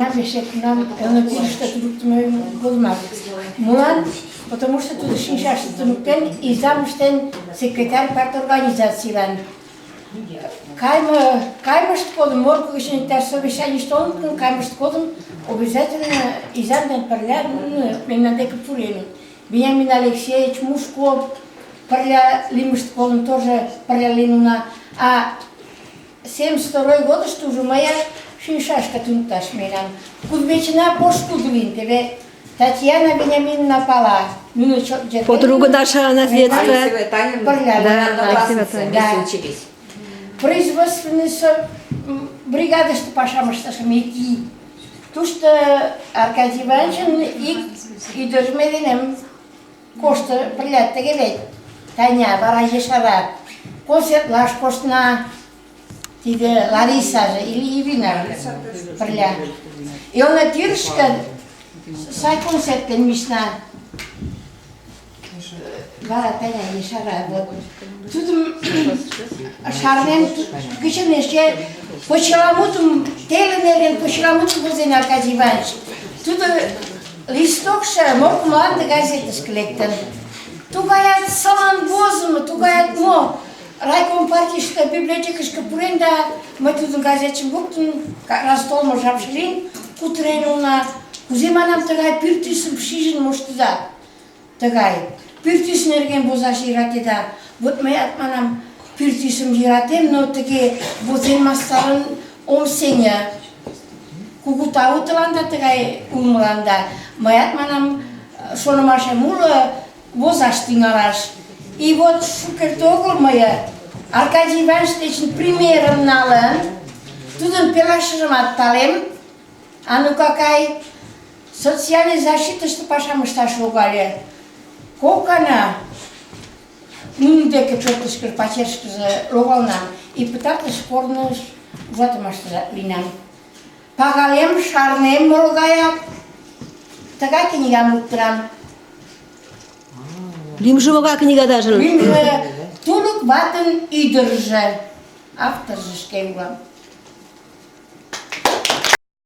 Эше кунам Элнеттӱрыштӧ туныктымо годымак. Молан? Потому что тудо шинчаште туныктен, изам ыштен секретарь парторганизацийлан. Кайме, каймышт годым, Морко гычын иктаж совещанийыш толыныт гын, каймышт годым обязательно изам ден пырля нуно мемнан деке пуреныт. Вениамин Алексеевич, Мушков пырля лиймышт годым тоже пырля лийын улына. А 72-й годышто уже мыят шинчашке туныкташ миенам. Кудывечына пошкудо лийын, теве Татьяна Вениаминовна пала. Нуно Подруга наша наследство. Пырля. Да, Алексеева Таня. Да. Производственный бригадыште пашам ыштышым ик ий. Тушто Аркадий Ивановичын ик ӱдыржым денем кошто пырля тыге вет. Таня вара ешара. Концертлаш коштна. Тиде Ларисаже или Ирина пырля. Элнеттӱрышкӧ сай концерт дене мийышна. Вара Таня ешара. Вот. Тудым шарнем гычын эше почеламутым, теле нерген почеламутым возен Аркадий Иванович. Тудо листокшо Морко мланде газетышке лектын. Тугаят сылнын возымо, тугаят мо. Райком партийыште библиотекышке пурен да мый тудын газетшым луктын, как раз толмо жапше лийын, кутырен улына. Кузе, манам, тыгай пӱртӱсым шижын моштеда? Тыгай. Пӱртӱс нерген возаш йӧратеда. Вот мыят, манам, пӱртӱсым йӧратем, но тыге возен мастарын ом сеҥе. Кугу тау тыланда тыгай улмыланда. Мыят, манам, шонымашем уло, возаш тӱҥалаш. И вот шукерте огыл мые Аркадий Иванович дечын примерым налын, тудын пелашыжымат палем, а ну какай социальный защитыште пашам ышташ логале. Кок гана нунын деке пӧртышкыжӧ, пачерышкыже логалнам и пытартыш корныш ужатымаштыжат лийынам. Пагалем, шарнем моло гаяк. Тыгай книгам луктынам. Лӱмжӧ могай книгадаже? Лӱмжӧ «Тулык ватын ӱдыржӧ». Авторжо шке улам.